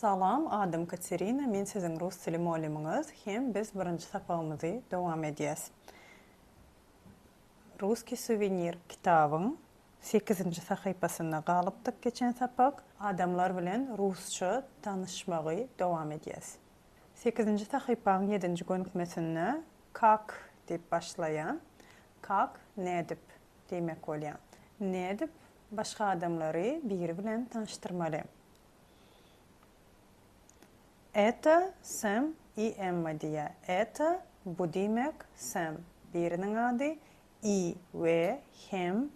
Salam, adym Katerina, men siziň rus dili mugallymyňyz hem biz birinji sapagymyzy dowam edýäs. Russkiý suwenir kitabyň sekizinji sahypasynda galypdyk geçen sapak. Adamlar bilen rusça tanyşmagy dowam edýäs. Sekizinji sahypaň ýedinji gönükmesinde kak diýip başlaýan. Kak, nädip diýmek bolýar. Nädip başga adamlary biri bilen tanyşdyrmaly? Eta, Sem i Emma diýýär. Eta, bu diýmek, Sem, biriniň ady, i we hem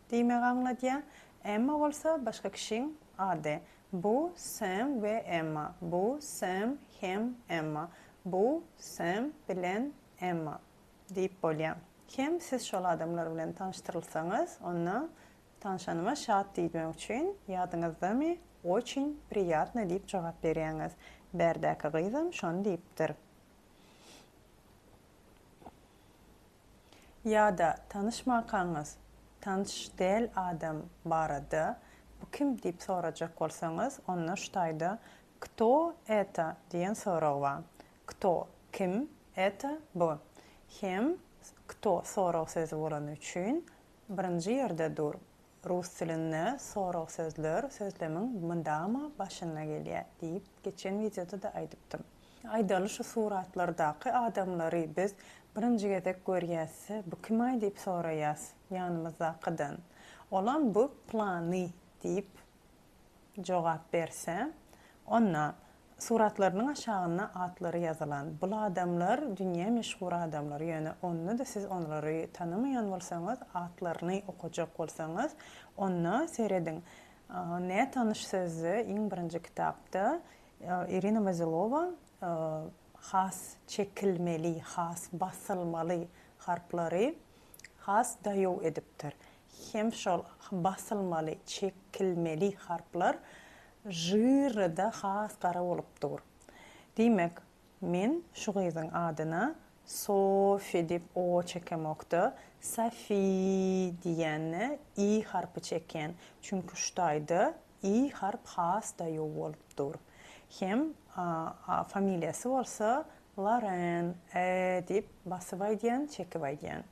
diýmegi aňladýar. Emma bolsa başga kişiň ady. Bu Sem we Emma. Bu Sem hem Emma. Bu Sem bilen Emma diýip bolýar. Hem siz şol adamlar bilen tanyşdyrylsaňyz, onda Tanşanyma şat diýmek üçin ýadyňyzdamy oçin priýatno diýip jogap berýäňiz. Bärdäki gyzam şony diýipdir. Ýa-da tanyşmakaňyz tanyş däl adam barada bu kim diýip sorajak bolsaňyz onda şu taýda kto eta diýen sorag bar. Kto kim, eta bu. Hem kto sorag sözi bolany üçin Birinji ýerde dur. Rus dilinde sorag sözler sözlemiň mydama başynda gelýär diýip geçen wideoda-da aýdypdym. Aýdaly şu suratlardaky adamlary biz birinji gezek görýäs-de bu kim-aý diýip soraýas ýanymyzdakydan. Olam bu plany diýip jogap berse, onda suratlarynyň aşagynda atlary ýazylan. Bul adamlar dünýä meşhur adamlar, ýöne onda-da siz onlary tanamaýan bolsaňyz, atlaryny okajak bolsaňyz, onda serediň, Nätanyş sözde iň birinji kitapda Irina Wazilowa has çekilmeli, has basylmaly harplary has daýaw edipdir. Hem şol basylmaly, çekilmeli harplar žirride has gara bolup dur. Diýmek, men şu gyzyň adyna Sofi diýip o çekemokda, Sofi diýende i harpy çekýän. Çünki şu taýda i harp has daýaw bolup dur. Hem familiýasy bolsa Loren, e diýip basyp aýdýan, çekip aýdýan.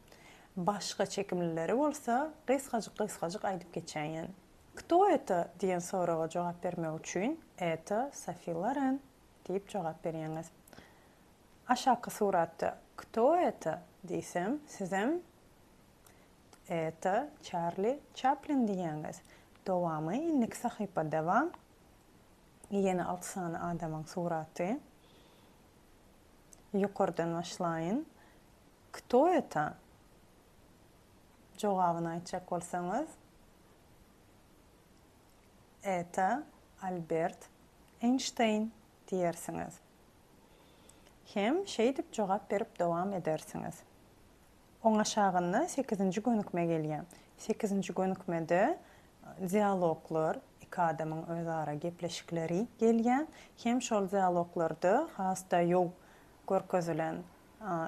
Başga çekimlileri bolsa gysgajyk-gysgajyk aýdyp geçäýen. Kto eto? diýen soraga jogap bermek üçin Eto Sofi Loren diýip jogap berýäňiz. Aşaky suratda Kto eto? diýsem, sizem Eto Çarli Çaplin diýýäňiz. Dowamy indiki sahypada bar. Ýene alty sany adamyň suraty. Ýokardan başlaýyn. Kto eta? Jogabyny aýtjak bolsaňyz, Eta Albert Eýnşteýn diýersiňiz. Hem şeýdip jogap berip dowam edersiňiz. Oň aşagynda sekizinji gönükme gelýär. Sekizinji gönükmede dialoglar, iki adamyň özara gepleşikleri gelýär. Hem şol dialoglarda has-da ýow görkezilen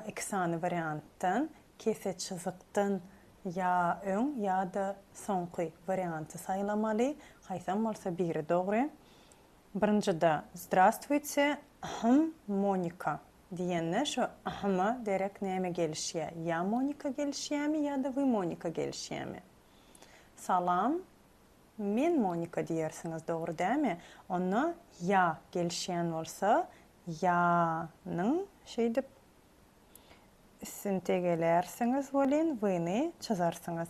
iki sany wariantdan, kese çyzykdan ýa öň ýa-da soňky warianty saýlamaly, haýsam bolsa biri dogry. Birinjide Zdrastwuyte, yhm, Monika diýende şu yhm-a derek näme gelişýär? Ýa Monika gelişýärmi ýa-da Wy Monika gelişýärmi? Salam, men Monika diýersiňiz, dogry dälmi? Onda ýa gelişýän bolsa Ýa-nyň şeýdip üstüni tegelärsiňiz welin W-ny çyzarsyňyz.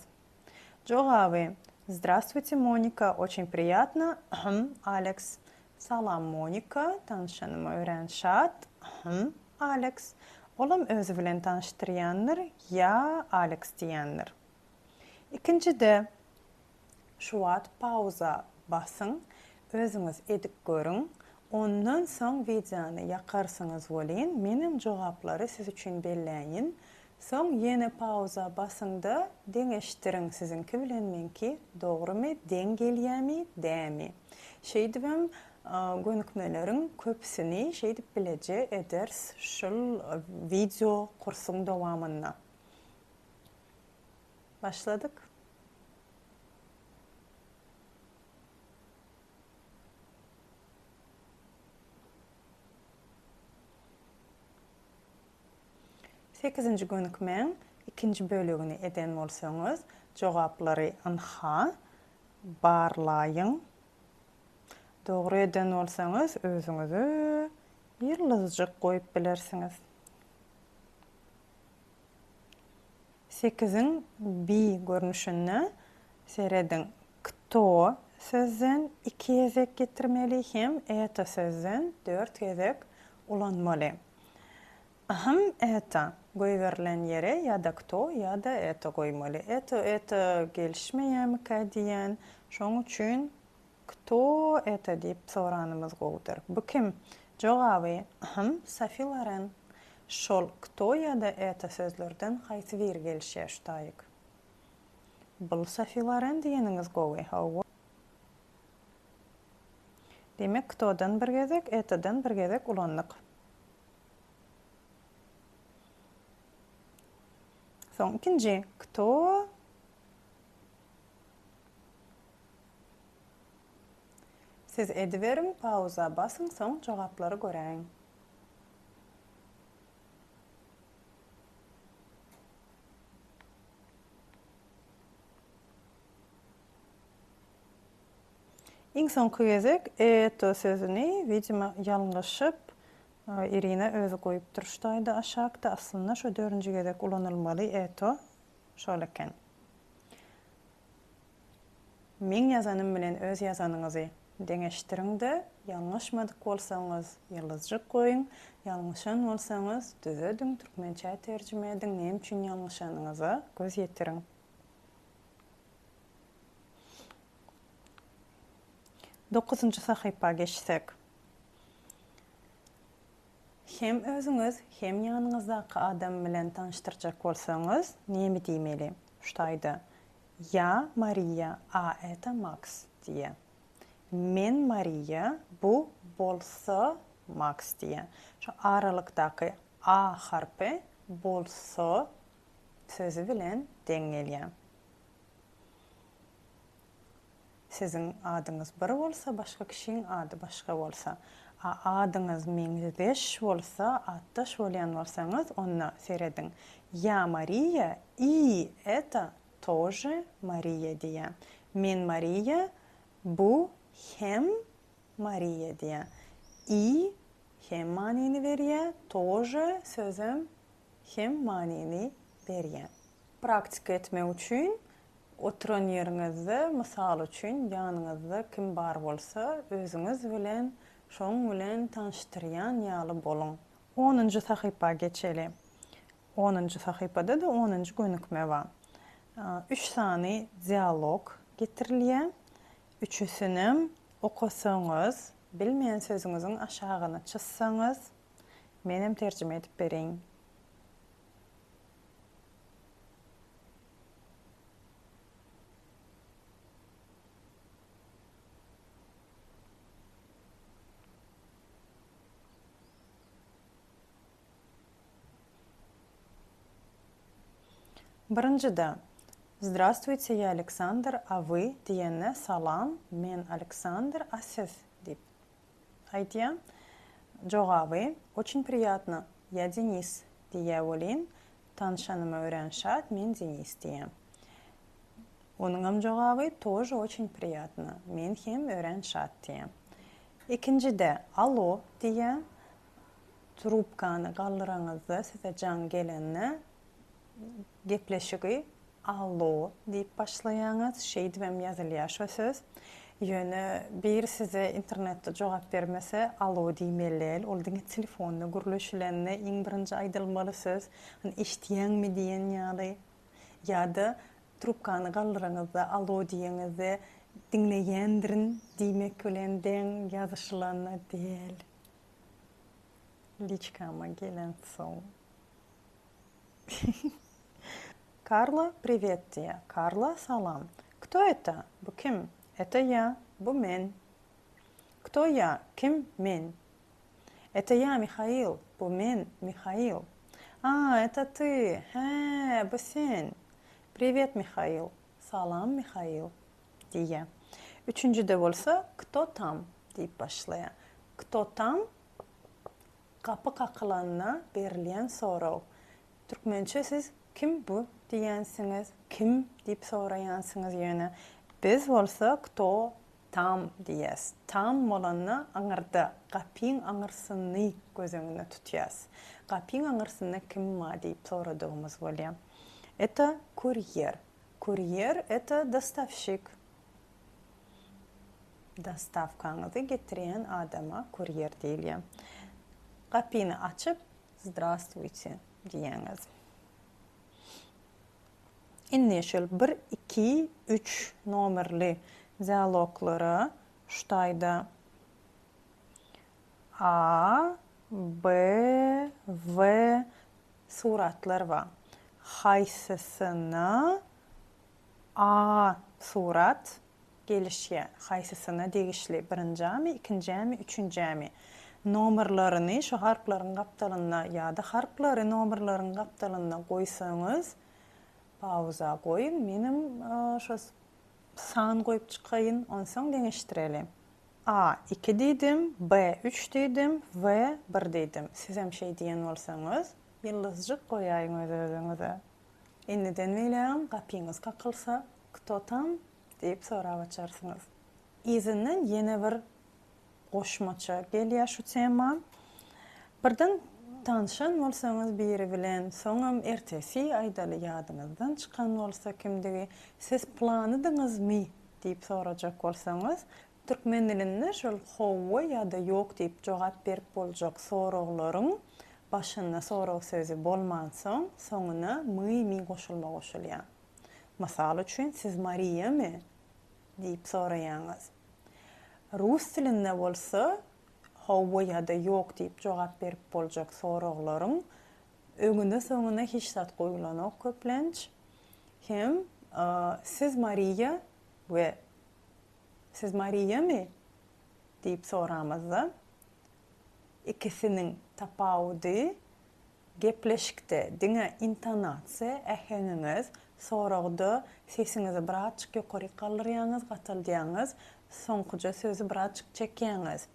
Jogaby, Zdrastwuyte, Monika, oçin priýatno, yhm, Aleks. Salam, Monika, tanyşanyma örän şat, yhm, Aleks. Olam özi bilen tanyşdyrýandyr, ýa Aleks diýýändir. Ikinjide, Şu wagt pauza basyň, özüňiz edip görüň, ondan soň wideony ýakarsyňyz welin menem jogaplary siz üçin belläýin, soň ýene pauza basyňda deňeşdiriň siziňki bilen meňki dogrymy deň gelýämi dämi. Şeýdibem gönükmeleriň köpüsini şeýdip bileje ederis şul wideo kursuň dowamynda. Başladyk. Sekizinji gönükmäň ikinji bölegini eden bolsaňyz, jogaplary ynha, barlaýyň. Dogry eden bolsaňyz, özüňize ýyldyzjyk goýup bilersiňiz. Sekiziň B görnüşinde serediň, kto sözden iki gezek getirmeli hem eto sözden dört gezek ulanmaly. Hym eto goýberilen ýere ýa-da kto ýa-da eto goýmaly. Eto eto gelişmeýärmikä diýýän, şoň üçin Kto eto diýip soranymyz gowudyr. Bu kim? Jogaby, Hym, Sofi Loren. Şol kto ýa-da eto sözlerden haýsy biri gelişýär şu taýyk? Bul Sofi Loren diýeniňiz gowy, hawa. Diýmek, kto-dan bir gezek, eto-dan bir gezek ulandyk. Soň ikinji, kto Siz ediberiň pauza basyň soň jogaplary göräýiň. Iň soňky gezek eto sözüni widimo ýalňyşyp Irina özi goýupdyr şu taýda aşakda aslynda şo dördünji gezek ulanylmaly eto şol eken. Meň ýazanym bilen öz ýazanyňyzy deňeşdiriň-de, ýalňyşmadyk bolsaňyz ýyldyzjyk goýuň, ýalňyşan bolsaňyz düzediň, türkmençä terjime ediň, näme üçin ýalňyşanyňyza göz ýetiriň. Dokuzynjy sahypa geçsek. Hem özüňiz, hem ýanyňyzdaky adam bilen tanyşdyrjak bolsaňyz näme diýmeli? Şu taýda Ýa Mariýa, a eta Maks diýýä. Men Mariýa, bu bolsa Maks diýýä. Şu aralykdaky a harpy bolsa sözi bilen deň gelýär. Siziň adyňyz bir bolsa, başga kişiň ady başga bolsa, a adyňyz meňzeş bolsa, atdaş bolýan bolsaňyz, onda serediň, Ýa Mariýa i eta tože Mariýa diýýär. Men Mariýa, bu hem Mariýa diýýär. I hem manyny berýär, tože sözem hem manyny berýär. Praktika etmek üçin Oturan ýeriňizde, mysal üçin, ýanyňyzda kim bar bolsa, özüňiz bilen, şoň bilen tanyşdyrýan ýaly boluň. Onunjy sahypa geçeli. Onunjy sahypada-da onunjy gönükme bar. Üç sany dialog getirilýär. Üçüsinem okasaňyz, bilmeýän sözüňiziň aşagyny çyzsaňyz, menem terjime edip bereýin. Birinjide, Zdrastwuyte, ýa Aleksandr, a wy? diýende, Salam, men Aleksandr, a siz? diýip aýdýar. Jogaby, Oçin priýatno, ýa Denis diýýär welin, Tanşanyma örän şat, men Denis diýýän. Onuňam jogaby, Тоже oçin priýatno, men hem örän şat diýýän. Ikinjide, Alo diýýän. Trubkany galdyraňyzda size jaň gelende gepleşigi Allo diýip başlaýaňyz, şeýdibem ýazylýar şo söz. Ýöne biri size internetde jogap bermese alo diýmeli däl, ol diňe telefonda gürleşilende iň birinji aýdylmaly söz. Hany eşidýäňmi diýen ýaly. Ýa-da trubkany galdyraňyzda alo diýeňizde diňleýändirin diýmek bilen deň ýazyşylanda däl. Liçkama gelensoň. Karla, priwet diýýär. Karla, salam. Kto eta? Bu kim? Eta ýa. Bu men. Kto ýa? Kim? Men. Eta ýa, Mihail. Bu men, Mihail. A, eta ty. Hä, bu sen. Priwet, Mihail. Salam, Mihail. Diýýär. Üçünjide bolsa, Kto tam? diýip başlaýar. Kto tam? Gapy kakylanda berilýän sorag. Türkmençe siz Kim bu diýýänsiňiz, kim diýip soraýansyňyz ýöne biz bolsa kto tam diýýäs. Tam bolanda aňyrda, gapyň aňyrsyny göz öňünde tutýas. Gapyň aňyrsynda kim bar diýip soradygymyz bolýar. Это kurýer. Kurýer это dostawşik. Dostawkaňyzy getirýän adama kurýer diýilýär. Gapyny açyp Zdrastwuyte diýýäňiz. Indi şol bir, iki, üç nomerli dialoglara şu taýda A, B, W suratlar bar. Haýsysyna A surat gelişýär? Haýsysyna degişli? Birinjämi, ikinjämi, üçünjämi? Nomerlerini şu harplaryň gapdalynda ýa-da harplary nomerleriň gapdalynda goýsaňyz, pauza goýuň, menem şo san goýup çykaýyn, onsoň deňeşdireli. A, iki diýdim, B, üç diýdim, W, bir diýdim. Sizem şeý diýen bolsaňyz, ýyldyzjyk goýaýyň öz-özüňize. Indiden beýlägem gapyňyz kakylsa, Kto tam? diýip sorap açarsyňyz. Yzyndan ýene bir goşmaça gelýär şu tema. Birden tanşan bolsaňyz biri bilen, soňam ertesi aýdaly ýadyňyzdan çykan bolsa kimdigi, siz planydyňyzmy diýip sorajak bolsaňyz, türkmen dilinde şol howwa ýa-da ýok diýip jogap berip boljak soraglaryň başynda sorag sözi bolmansoň, soňuna my, mi goşulma goşulýar. Mysal üçin, siz Mariýamy? diýip soraýaňyz. Rus dilinde bolsa hawa ýa-da ýok diýip jogap berip boljak soraglaryň öňüne-soňuna hiç zat goýulanok köplenç. Hem siz Mariýa we Siz Mariýamy? diýip soramyzda, ikisiniň tapawudy Gepleşikde diňe intonasiýa, äheňiňiz, soragda sesiňizi birazjyk ýokaryk galdyrýaňyz, gataldýaňyz, soňkuja sözi birazjyk çekýäňiz.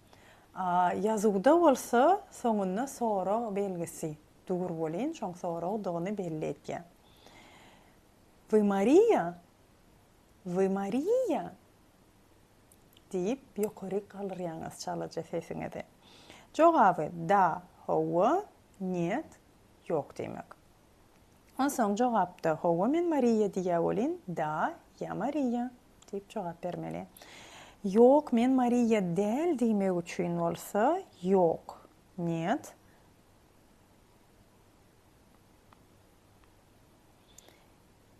A ýazuwda bolsa soňunda sorag belgisi dur welin, şoň soragdygyny belli edýär. Вы Mariýa? Вы Mariýa? Diýip, ýokaryk galdyrýaňyz çalaja sesiňizi. Jogaby da, hawa, net, ýok diýmek. Onsoň jogapda hawa men Mariýa diýýä welin, da, ýa Mariýa diýip jogap bermeli. Ýok, men Mariýa däl diýmek üçin bolsa ýok, net.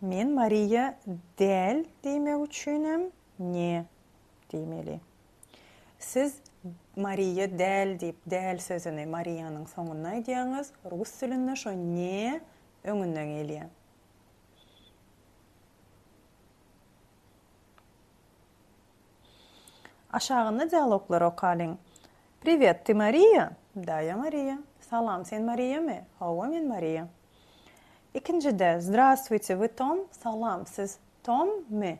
Men Mariýa däl diýmek üçinem Ne diýmeli. Siz Mariýa däl diýip, däl sözüni Mariýanyň soňunda aýdýaňyz, rus dilinde şo ne öňünde gelýär. Aşagynda dialoglary okalyň. Priwet, ty Mariýa? Da, ýa Mariýa. Salam, sen Mariýamy? Hawa, men Mariýa. Ikinjide, Zdrastwuyte, wy Tom? Salam, siz Tommy?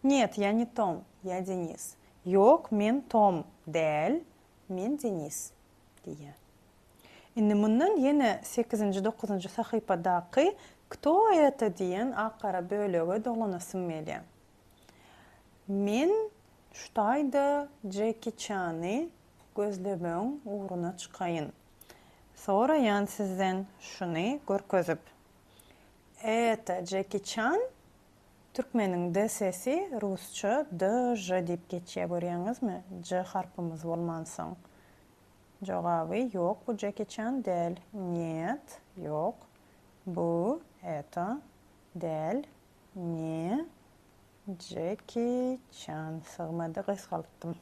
Net, ýa ne Tom, ýa Denis. Ýok, men Tom däl, men Denis, diýýär. Indi mundan ýene sekizinji, dokuzynjy sahypadaky Kto eto diýen ak-gara bölege dolanasym gelýär. Men şu taýda Jeki Çany gözlemegiň ugruna çykaýyn. Soraýan sizden şuny görkezip. Eto Jeki Çan? Türkmeniň d sesi rusça d, ž diýip geçýär görýäňizmi? J harpymyz bolmansoň. Jogaby ýok bu Jeki Çan däl. Net, ýok. Bu, eto, däl, ne, Jeki Çan. Sygmady gysgaltdym.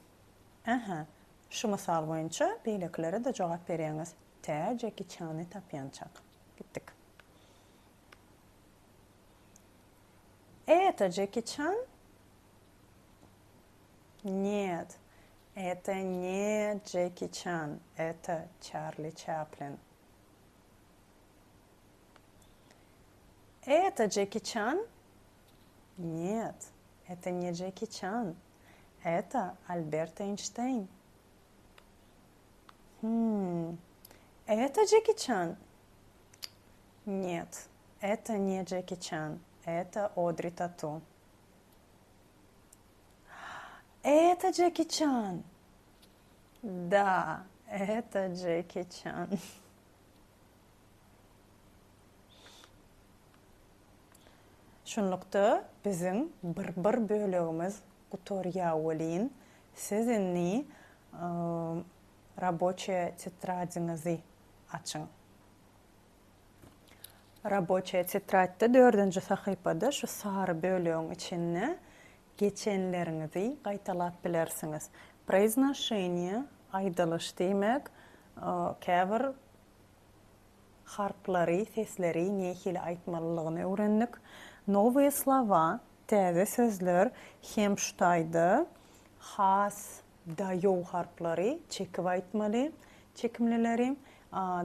Ähä. Şu mysal boýunça beýlekilere-de jogap berýäňiz. Tä Jeki Çany tapýançak. Gitdik. Это Джеки Чан? Нет, это не Джеки Чан, это Чарли Чаплин. Это Джеки Чан? Нет, это не Джеки Чан, это Альберт Эйнштейн. Хм, это Джеки Чан? Net, eto ne Jeki Çan, eto Odri Tatu. Eto Jeki Çan! Da, eto Jeki Çan. Şunlukda biziň bir bir bölegimiz gutarýa welin, siz indi raboçiýa tetradyňyzy açyň. Raboçiýa tetradda dördünji sahypada şu sary bölegiň içinde geçenleriňizi gaýtalap bilersiňiz. Произношение, aýdylyş diýmek, käbir harplary, sesleri nähili aýtmalylygyny öwrendik. Nowyýe slowa, täze sözler hem şu taýda has daýow harplary çekip aýtmaly, çekimlileri,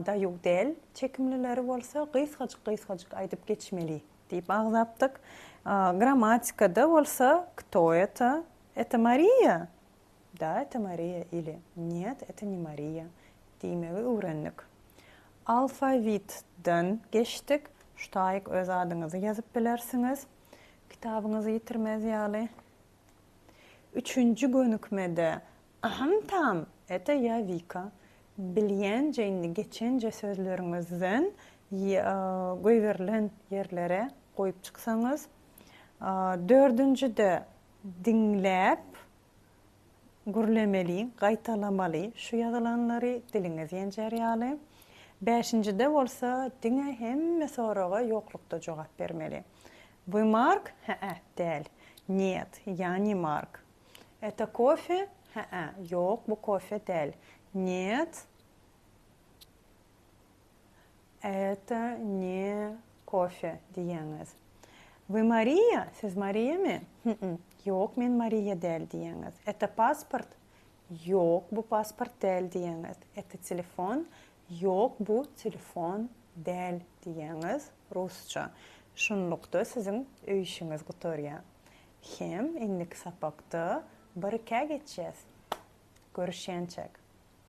daýow däl çekimlileri bolsa gysgajyk-gysgajyk aýdyp geçmeli diýip agzapdyk. Grammatikada bolsa Kto eto? Eto Mariýa? Da, eto Mariýa ili Net, eto ne Mariýa diýmegi öwrendik. Alfawitden geçdik. Şu taýyk öz adyňyzy ýazyp bilersiňiz. Kitabyňyzy ýitirmez ýaly. Üçünji gönükmede Ahym tam, eto ýa Wika. Bilýänje indi geçenje sözleriňizden goýberilen ýerlere goýup çyksaňyz. Dördünjide diňläp Gürlemeli, gaýtalamaly şu ýazylanlary diliňiz ýenjär ýaly. Bäşinjide bolsa diňe hemme soraga ýoklukda jogap bermeli. Вы Mark? Hä-ä, däl. Нет, я не Mark. Это kofe? Hä-ä, ýok, bu kofe däl. Нет, Это ne kofe diýýäňiz. Вы Mariýa? Siz Mariýamy? Hü-üm. Ýok, men Mariýa däl diýýäňiz. Это pasport? Ýok, bu pasport däl diýýäňiz. Это telefon? Ýok, bu telefon däl diýýäňiz rusça. Şunlukda siziň öý işiňiz gutarýar. Hem indiki sapakda bir-ikä geçýäs. Görüşýänçäk.